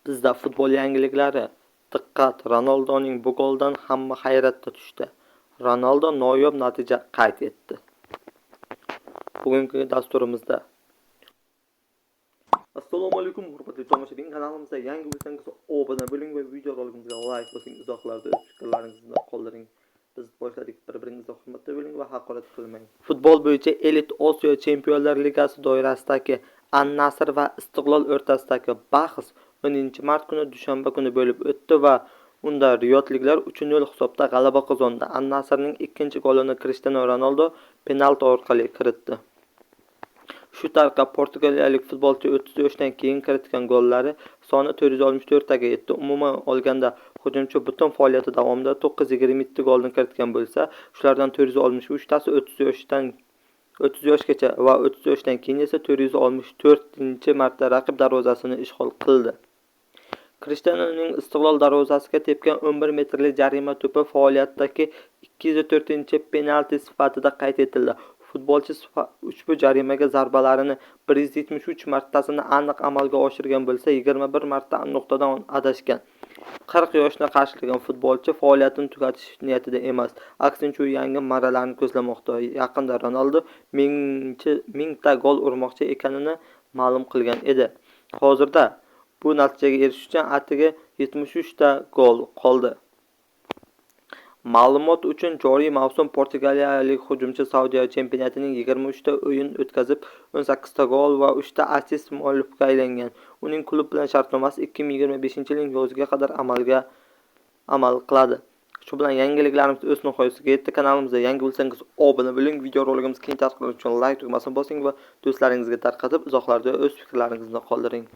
Bizda futbol yangiliklari. Diqqat, Ronaldoning bu golidan hamma hayratga tushdi. Ronaldo noyob natija qayd etdi. Bugungi dasturimizda. Assalomu alaykum, hurmatli tomoshabin. Kanalimizda yangi bo'lsangiz, obuna bo'ling va videorolikimizga like bosing, izohlarda o'z fikrlaringizni qoldiring. Biz boshladik. Bir-biringizga hurmatda bo'ling va haqorat qilmang. Futbol bo'yicha Elit Osiyo Chempionlar Ligasi doirasidagi An-Nasr va Istiqlol o'rtasidagi bahs 10-mart kuni, dushanba kuni bo'lib o'tdi va unda riyodliklar 3-0 hisobda g'alaba qozondi. An-Nasrning ikkinchi golini Krishtianu Ronaldo penalti orqali kiritdi. Shu tariqa portugaliyalik futbolchi 30 yoshdan keyin kiritgan gollari soni 464 taga yetdi. Umuman olganda, hujumchi butun faoliyati davomida 927 golni kiritgan bo'lsa, shulardan 463 tasi 30 yoshgacha va 30 yoshdan keyin esa 464-marta raqib darvozasini ishg'ol qildi. Krishtianuning Istiqlol darvozasiga tepgan 11 metrli jarima to'pi faoliyatidagi 204-penalti sifatida qayd etildi. Futbolchi ushbu jarimaga zarbalarini 173 martasini aniq amalga oshirgan bo'lsa, 21 marta nuqtadan adashgan. 40 yoshni qarshilagan futbolchi faoliyatini tugatish niyatida emas. Aksincha, u yangi marralarni ko'zlamoqda. Yaqinda Ronaldo mingta gol urmoqchi ekanini ma'lum qilgan edi. Hozirda bu natijaga erishish uchun atigi 73 ta gol qoldi. Ma'lumot uchun, joriy mavsum portugaliyalik hujumchi Saudiya chempionatining 23 ta o'yin o'tkazib, 18 ta gol va 3 ta assist muallifiga aylangan. Uning klub bilan shartnomasi 2025-yilning yoziga qadar amal qiladi. Shu bilan yangiliklarimiz o'z nihoyasiga yetdi. Kanalimizda yangi bo'lsangiz, obuna bo'ling, videorolikimiz keng tarqalishi uchun like tugmasini bosing va do'stlaringizga tarqatib, izohlarda o'z fikrlaringizni qoldiring.